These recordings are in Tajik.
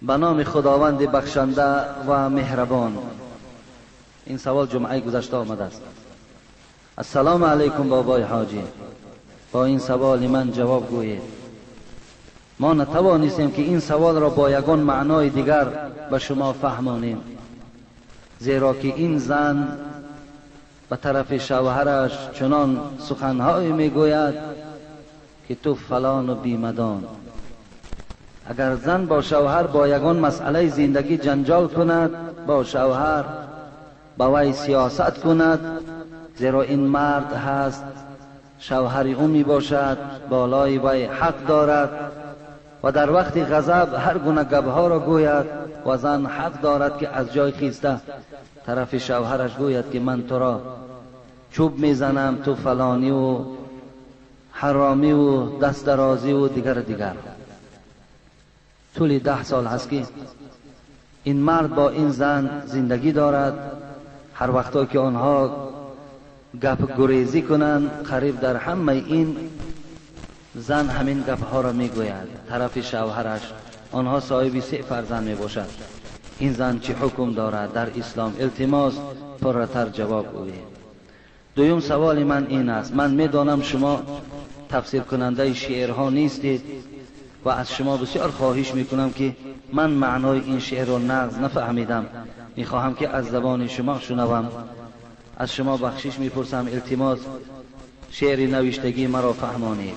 به نام خداوند بخشنده و مهربان. این سوال جمعه گذشته آمده است. السلام علیکم بابای حاجی، با این سوال من جواب گویید. ما نتوانستیم که این سوال را با یگان معنای دیگر به شما فهمانیم، زیرا که این زن به طرف شوهرش چنان سخنهایی میگوید که تو فلان و بیمدان. اگر زن با شوهر با یگان مسئله زندگی جنجال کند، با شوهر با وی سیاست کند، زیرا این مرد هست، شوهر او می باشد، بالای وی حق دارد و در وقت غضب هر گونه گپها را گوید و زن حق دارد که از جای خیسته طرف شوهرش گوید که من تو را چوب میزنم، تو فلانی و حرامی و دست درازی و دیگر دیگر. طول 10 سال هست که این مرد با این زن زندگی دارد. هر وقتا که آنها گپ گریزی کنند، قریب در همه این زن همین گپ ها را میگوید طرف شوهرش. آنها صاحب 3 فرزند می باشد. این زن چه حکم دارد در اسلام؟ التماس پرتر جواب گویید. دویم سوال من این است، من میدانم شما تفسیر کننده شعرها نیستید و از شما بسیار خواهش میکنم که من معنای این شعر را نغز نفهمیدم، میخواهم که از زبان شما شنوم. از شما بخشش میپرسم، التماس شعر نوشتگی مرا فهمانید.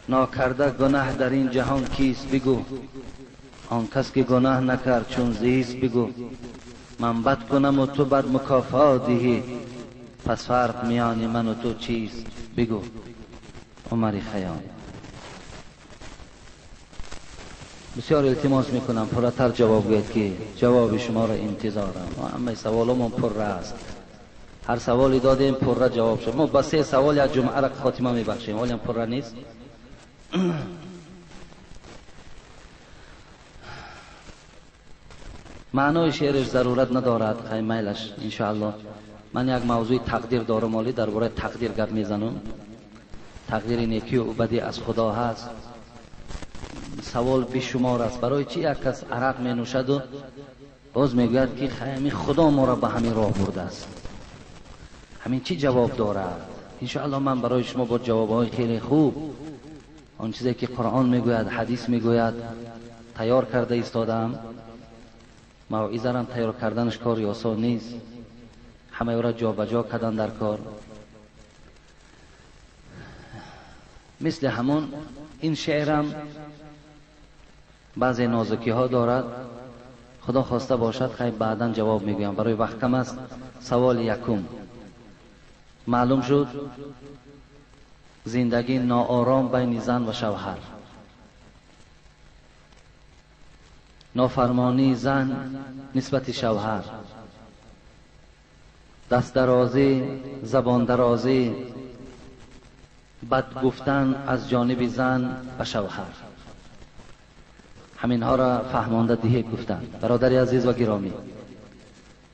ناکرده گناه در این جهان کیست بگو، آن کس که گناه نکرد چون زیست بگو. من بد کنم و تو بد مکافات دهی، پس فرق میان من و تو چیست بگو. عمر خیام. بسیار التماس میکنم پرتر جواب گوید که جواب شما را انتظارم. همه سوالمون پر است، هر سوالی دادیم پر جواب شد. ما با 3 سوال یا جمعه را خاتمه میبخشیم، ولی هم پر نیست. معنای شعرش ضرورت ندارد، خیلی میلش انشاءالله. من یک موضوع تقدیر دارم، مالی درباره تقدیر گپ میزنم. تقدیر نیکی و بدی از خدا هست. سوال بیشمار است، برای چی یک کس عرق می نوشد و باز میگوید که همین خدا ما را به همین راه برده است؟ همین چی جواب دارد؟ انشاءالله من برای شما با جوابهای خیلی خوب، آن چیزی که قرآن میگوید، حدیث میگوید، تیار کرده ایستادم. موعظه را تیار کردنش کاری آسان نیست، همه را جابجا کردن در کار. مثل همون این شعرم بعضی نازکی ها دارد، خدا خواسته باشد خیلی بعدا جواب میگویم، برای وقت کم است. سوال یکم، معلوم شد زندگی ناآرام بین زن و شوهر، نافرمانی زن نسبت شوهر، دست درازی، زبان درازی، بد گفتن از جانب زن و شوهر، همینها را فهمانده دیه گفتن. برادر عزیز و گرامی،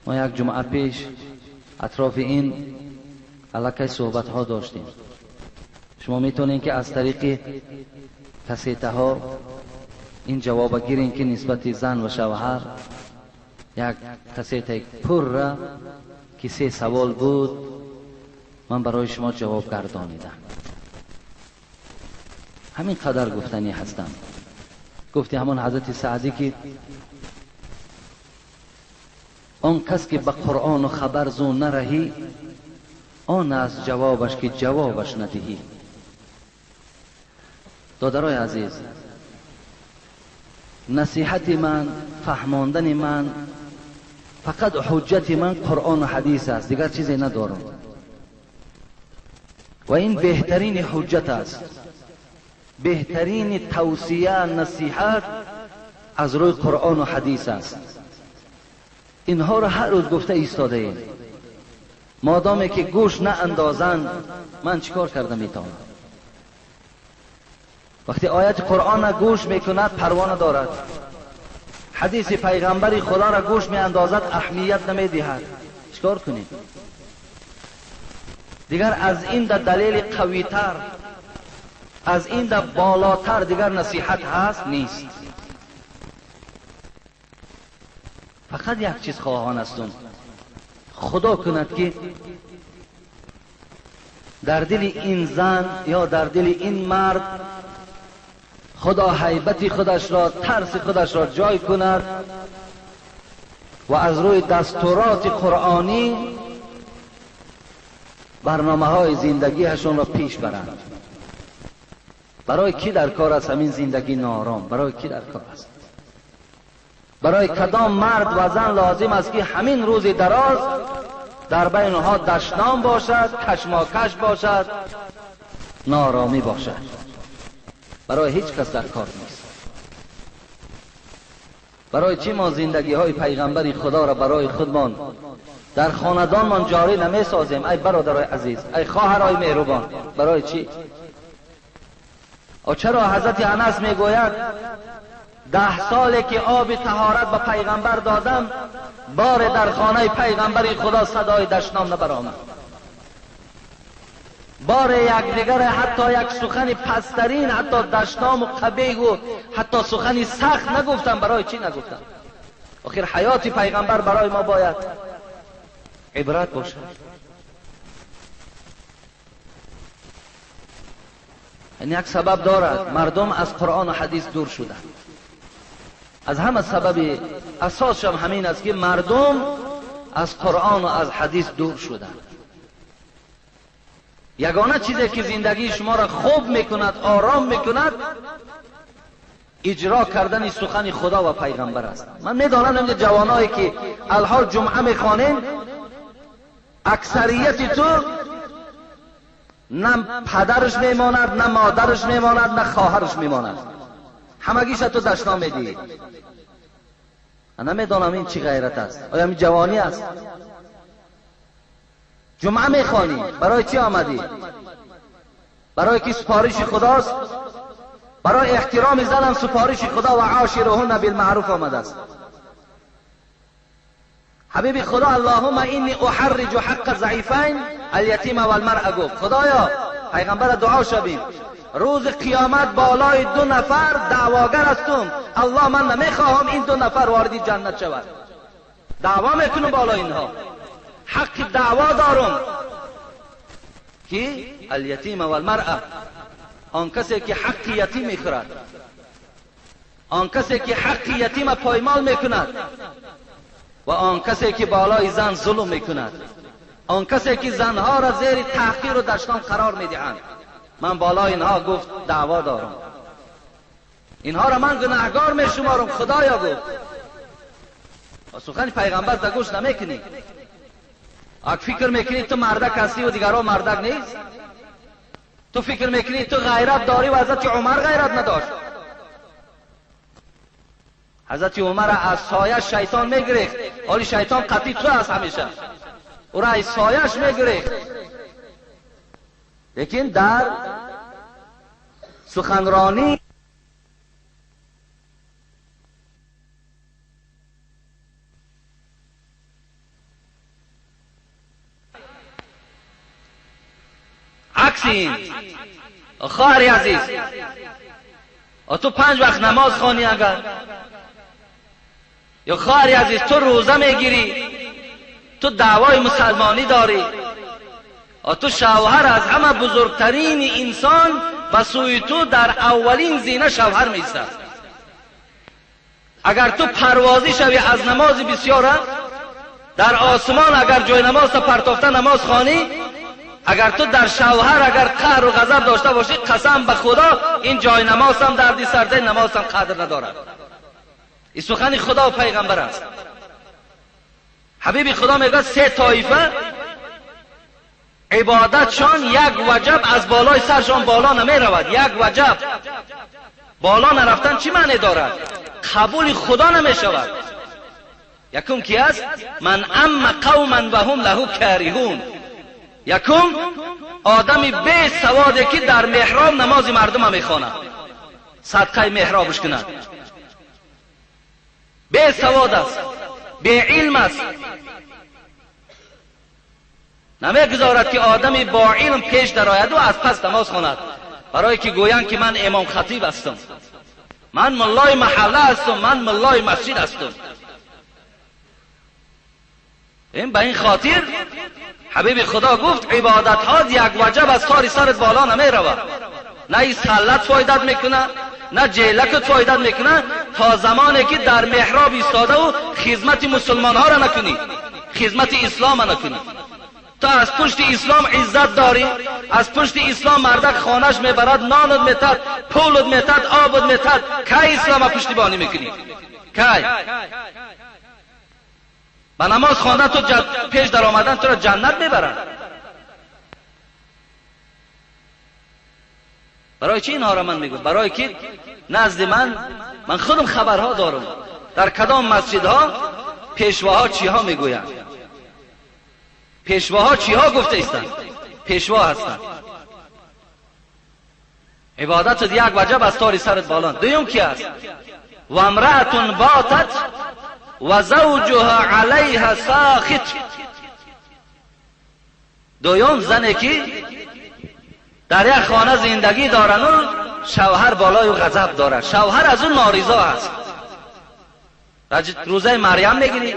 ما یک جمعه پیش اطراف این علاقه صحبت ها داشتیم. شما میتونین که از طریق کسیته ها این جواب گیرین که نسبت زن و شوهر یک کسیته پر را که 3 سوال بود من برای شما جواب گردانیدم. همین قدر گفتنی هستم. گفتی همان حضرت سعدی که آن کس که به قرآن و خبر زو نرهی، آن از جوابش که جوابش ندهی. دادرای عزیز، نصیحت من، فهماندن من، فقط حجت من قرآن و حدیث است، دیگر چیزی ندارم و این بهترین حجت است، بهترین توصیه نصیحت از روی قرآن و حدیث است. اینها را هر روز گفته ایستاده ایم. مادامی که گوش نه اندازند من چیکار کرده میتوانم؟ وقتی آیت قرآن را گوش میکند پروا ندارد، حدیث پیغمبر خدا را گوش میاندازد اهمیت نمیدهد، چیکار کنیم؟ دیگر از این در دلیل قویتر، از این در بالاتر دیگر نصیحت هست نیست. Фақат як чиз хоҳон ҳастам, худо кунад ки дар дили ин зан ё дар дили ин мард худо ҳайбати худаш ро, тарси худаш ро ҷой кунад ва аз рӯи дастуроти қуръонӣ барномаҳои зиндагиашонро пеш баранд. Барои кӣ дар кор аст ҳамин зиндагӣ ноором? Барои кӣ дар кор аст? Барои кадом мард ва зан лозим аст ки ҳамин рӯзи дароз дар байни онҳо дашном бошад, кашмокаш бошад, нооромӣ бошад? Барои ҳеҷ кас дар кор нест. Барои чӣ мо зиндагиҳои пайғамбари худоро барои худмон дар хонадонмон ҷорӣ намесозем? Ай бародарои азиз, ай хоҳарои меҳрубон, барои чӣ? Чаро ҳазрати Анас мегӯяд 10 соле ки оби таҳорат ба пайғамбар додам, боре дар хонаи пайғамбари худо садои дашном набаромад, боре якдигаре ҳатто як сухани пасттарин, ҳатто дашному қабеҳу ҳатто сухани сахт нагуфтам. Барои чӣ нагуфтам? Охир ҳаёти пайғамбар барои мо бояд ибрат бошад. Ин як сабаб дорад, мардум аз қуръону ҳадис дур шуданд. Аз ҳама сабаби асосшам ҳамин аст ки мардум аз қуръону аз ҳадис дур шуданд. Ягона чизе ки зиндагии шуморо хуб мекунад, ором мекунад, иҷро кардани сухани худо ва пайғамбар аст. Ман медонам инҷа ҷавоное ки алҳол ҷумъа мехонем, аксарияти ту на падараш мемонад, на модараш мемонад, на хоҳараш мемонад. Ҳамагиша ту дашном медиҳӣ. Ман намедонам ин чӣ ғайрат аст. Оё ин ҷавонӣ аст? Ҷумъа мехонӣ, барои чӣ омадӣ? Барои ки супориши худост, барои эҳтироми занам супориши худо ва ошируҳунна билмаъруф омадааст. Ҳабиби худо аллоҳумма инни уҳарриҷу ҳаққа заифайн алятима валмаръа гуфт. Худоё, пайғамбара дуо шавем, рӯзи қиёмат болои 2 нафар даъвогар ҳастум. Аллоҳ, ман намехоҳам ин 2 нафар вориди ҷаннат шавад. Даъво мекунам болои инҳо, ҳаққи даъво дорум ки алятима валмаръа, он касе ки ҳаққи ятим мехӯрад, он касе ки ҳаққи ятима поймол мекунад ва он касе ки болои зан зулм мекунад, он касе ки занҳоро зери таҳқиру дашном қарор медиҳанд. Ман болои инҳо гуфт даъво дорам, инҳоро ман гунаҳгор мешуморам. Худоё гуфт. Ва сухани пайғамбар да гӯш намекунӣ. Ак фикр мекунӣ ту мардак ҳастӣ ва дигарҳо мардак нест? Ту фикр мекунӣ ту ғайрат дорӣ ва ҳазрати Умар ғайрат надошт? Ҳазрати Умар аз сояш шайтон мегирехт. Ҳоли шайтон қатъи ту аст ҳамеша, ӯро аз сояш мегирехт. Лекин дар суханронӣ акси ин, хоҳари азиз, ту 5 вақт намоз хонӣ агар, ё хоҳари азиз ту рӯза мегирӣ, ту даъвои мусалмонӣ дорӣ, ту шавҳар аз ҳама бузургтарини инсон ба сӯи ту дар аввалин зина шавҳар меистад. Агар ту парвозӣ шавӣ аз намози бисёра, дар осмон агар ҷои намозта партофта намоз хонӣ, агар ту дар шавҳар агар қаҳру ғазаб дошта бошӣ, қасам ба худо ин ҷои намозам дарди сардаи намозам қадр надорад. Ин сухани худо ва пайғамбар аст. Ҳабиби худо мегӯяд 3 тоифа ибодатшон як ваҷаб аз болои саршон боло намеравад. Як ваҷаб боло нарафтан чӣ маъне дорад? Қабули худо намешавад. Якум ки аст? Ман амма қавман ва ҳум лаҳу кариҳун. Якум одами бесаводе ки дар меҳроб намози мардума мехонад, садқаи меҳробш кунад. Бесавод аст, беилм аст, намегузорад ки одами бо илм пеш дарояду аз пас намоз хонад, барое ки гӯянд ки ман имом хатиб ҳастам, ман муллои маҳалла ҳастам, ман муллои масҷид ҳастам. این به این خاطر حبیب خدا گفت عبادت ها یک وجب از تاری سرت بالا نمی رود. نه این سلت فایدت میکنه، نه جیلکت فایدت میکنه، تا زمانی که در محراب ایستاده و خدمت مسلمان ها را نکنی، خدمت اسلام را نکنی. تا از پشت اسلام عزت داری، از پشت اسلام مردک خانهش میبرد، نانت میتد، پولت میتد، آبت میتد، کی اسلام پشتیبانی میکنی؟ کی؟ با نماز خواندن تو پیش در آمدن تو را جنت میبرند. برای چی اینها را من میگم؟ برای که نزد من خودم خبرها دارم در کدام مسجدها پیشواها چیها میگویند، پیشواها چیها گفته ایستند، پیشوا هستند. عبادت یک وجب از تاری سرت بالا. دویم کی است؟ و امرأة باتت و زوجها علیها ساخط. دویم زنی که در یک خانه زندگی دارن و شوهر بالای و غضب داره، شوهر از اون نارضا هست. روزه مریم میگیری،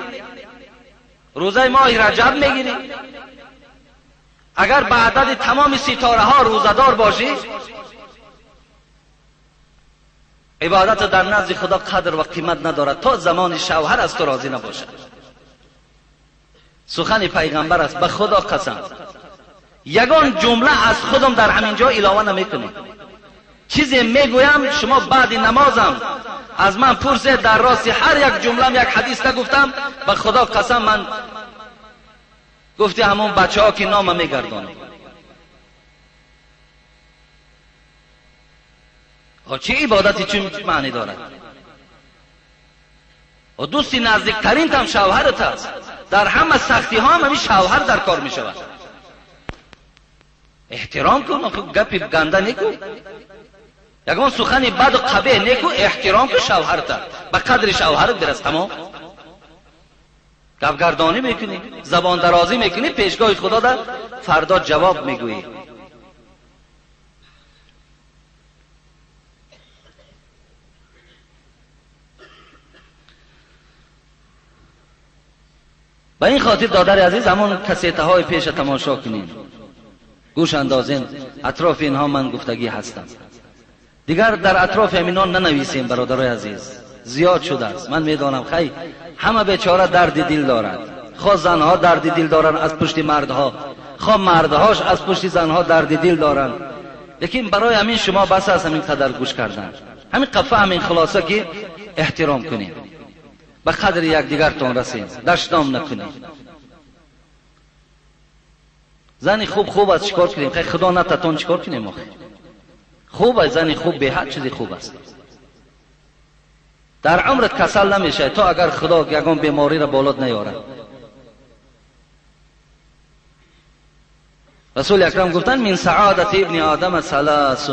روزه ماه رجب میگیری، اگر به عدد تمام ستاره ها روزه‌دار باشی، عبادت در نزد خدا قدر و قیمت ندارد تا زمان شوهر از تو راضی نباشد. سخن پیغمبر است، به خدا قسم یگان جمله از خودم در همین جا علاوه نمیکنم. چیزی میگویم شما بعد نمازم از من پرسید، در راست هر یک جمله یک حدیث نگفتم، به خدا قسم من گفتی همون بچه ها که نام میگردانم. چه عبادتی چه معنی دارد؟ و دوستی نزدیکترین تم شوهرت است، در همه سختی ها هم همین شوهر در کار می شود. احترام کن، گپی گنده نکن، یگان سخنی بد و قبیح نکن، احترام کن شوهرت، به قدر شوهرت برس. تمام گپگردانی میکنی، زبان درازی میکنی، پیشگاه خدا در فردا جواب میگویی. به این خاطر دادر عزیز همون کسیته های پیش تماشا کنین، گوش اندازین، اطراف اینها من گفتگی هستم. دیگر در اطراف همینا ننویسیم برادرای عزیز، زیاد شده است. من میدانم خیلی همه بیچاره درد دل دارد، خواه زنها درد دل دارند از پشت مردها، خواه مردهاش از پشت زنها درد دل دارند، لیکن برای همین شما بس از همین قدر گوش کردن، همین قفه، همین خلاصه که احترام کنیم، به قدر یکدیگرتان رسیم، دشنام نکنیم. زنی خوب خوب است، چیکار کنیم؟ خیلی خدا نتتون چیکار کنیم؟ آخه خوب است، زنی خوب به هر چیزی خوب است. در عمرت کسل نمیشه تا اگر خدا یگان بیماری را بالات نیاره. رسول اکرم گفتن من سعادت ابن آدم ثلاث،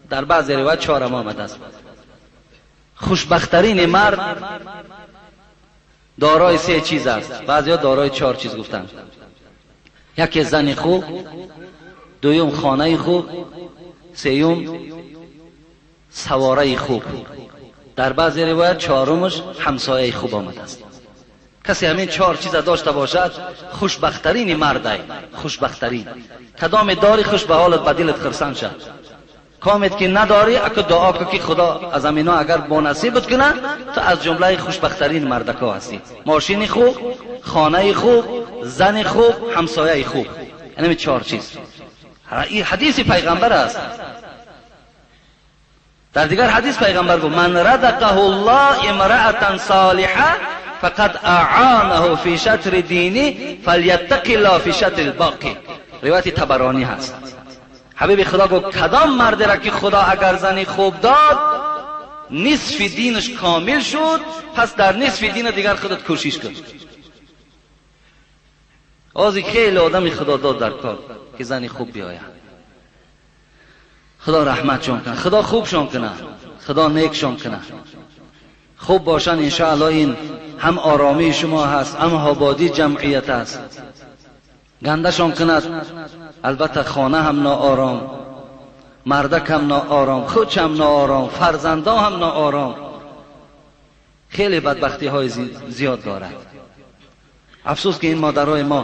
در بعض روایت چهارم آمده است. خوشبخترین مرد دارای سه چیز است، بعضیا دارای چهار چیز گفتند. یکی زن خوب، دویم خانه خوب، سیوم سواره خوب. در بعضی روایت چهارمش همسایه خوب آمده است. کسی همین چهار چیز داشته باشد خوشبخترین مرد، خوشبخترین. کدام داری خوش به حالت، به دلت خرسند شد. کامت که نداری اکو دعا کن که خدا از همینا اگر با نصیبت کنه تو از جمله خوشبخترین مردکا هستی. ماشین خوب، خانه خوب، زن خوب، همسایه خوب، یعنی چهار چیز. این حدیث پیغمبر است. در دیگر حدیث پیغمبر گفت من رزقه الله امرأة صالحة فقد اعانه فی شطر دینی فلیتق الله فی شطر الباقی. روایت طبرانی هست. حبیب خدا گفت کدام مرد را که خدا اگر زنی خوب داد نصف دینش کامل شد، پس در نصف دین دیگر خودت کوشش کن. آزی خیلی آدم خدا داد در کار که زنی خوب بیاید. خدا رحمتشان کنه، خدا خوبشان کنه، خدا نیکشان کنه، خوب باشن انشاءالله. این هم آرامی شما هست، هم آبادی جمعیت هست. گندشان کند البته خانه هم ناآرام، مردک هم ناآرام، خودش هم ناآرام، فرزنده هم ناآرام، خیلی بدبختی های زیاد دارد. Афсӯс ки ин модарои мо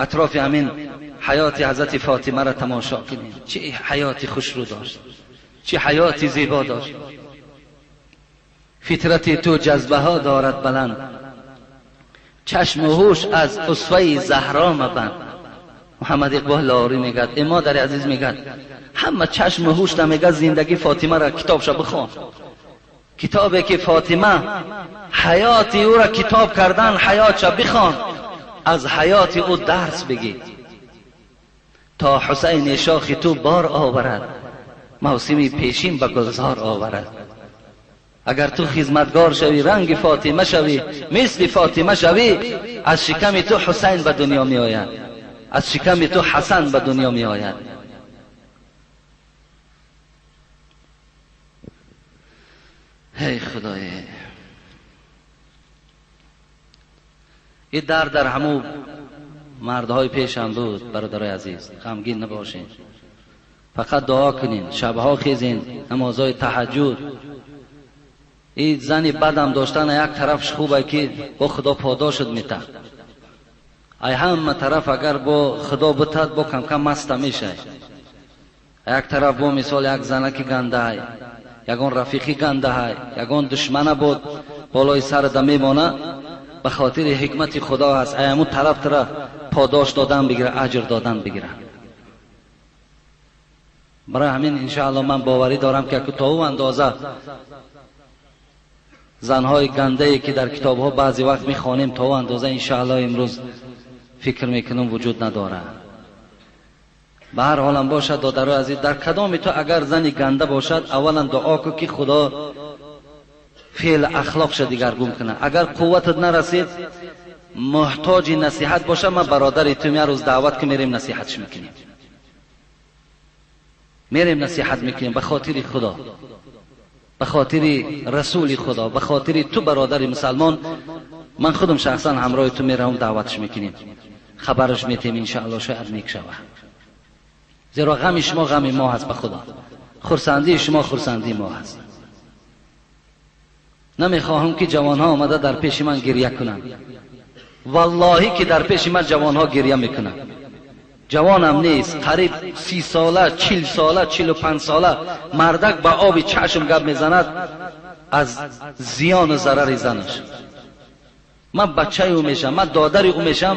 атрофи ҳамин ҳаёти ҳазрати Фотимаро тамошо кунем. Чӣ ҳаёти хушрӯ дошт, чӣ ҳаёти зебо дошт. Фитрати ту ҷазбаҳо дорад баланд, чашму ҳуш аз усваи Заҳро мабанд. Муҳаммад Иқбол Лоҳурӣ мегӯяд, э модари азиз мегӯяд, ҳама чашму ҳуш намегӯяд, зиндагии Фотимаро китобша бихон. Китобе ки Фотима ҳаёти ӯро китоб кардан, ҳаётша бихон, аз ҳаёти ӯ дарс бигир. То Ҳусайни шохи ту бор оварад, мавсими пешин ба гулзор оварад. Агар ту хизматгор шавӣ, ранги Фотима шавӣ, мисли Фотима шавӣ, аз шиками ту Ҳусайн ба дунё меояд, аз шиками ту Ҳасан ба дунё меояд. Эй Худое, ин дард дар ҳамун мардҳои пешам буд. Бародарои азиз, ғамгин набошед, фақат дуо кунед, шабҳо хезен, намозҳои таҳаҷҷуд. Ин зани бадам доштан як тарафш хубе ки бо Худо подошат метад. Ай ҳама тараф агар бо Худо битад, бо камкам маста мешай. Як тараф бо мисол як занаки гандаҳай, ягон рафиқи гандаҳай, ягон душмана буд болои сарда мемона, ба хотири ҳикмати Худо аст. Ай ҳамун тараф тара подош додан бигира, аҷр додан бигира. Барои ҳамин иншаалло ман боварӣ дорам ки то ӯ андоза занҳои гандае ки дар китобҳо баъзе вақт мехонем, то ӯ андоза иншаалло имрӯз фикр мекунам вуҷуд надорад. Ба ҳар ҳолам бошад, додарои азиз, дар кадоми ту агар зани ганда бошад, аввалан дуо кун ки Худо феъл ахлоқша дигаргун кунад. Агар қувватат нарасид, муҳтоҷи насиҳат бошад, ман бародари тум як рӯз даъват ки мерем насиҳатш мекунем. Мерем насиҳат мекунем ба хотири Худо, ба хотири расули Худо, ба хотири ту бародари мусалмон. Ман худам шахсан ҳамроҳи ту меравам, даъватш мекунем, хабараш метем, иншаалло шояд нек шавад. Зеро ғами шумо ғами мо ҳаст ба Худо, хурсандии шумо хурсандии мо ҳаст. Намехоҳам ки ҷавонҳо омада дар пеши ман гиря кунанд. Валлоҳӣ ки дар пеши ман ҷавонҳо гиря мекунанд. Ҷавонам нест, қариб 30 сола, 40 сола, 45 сола мардак ба оби чашм гап мезанад аз зиёну зарари занаш. Ман бачаи ӯ мешам, ман додари ӯ мешам,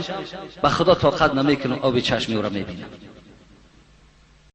ба Худо тоқат намекунам, оби чашми ӯро мебинам.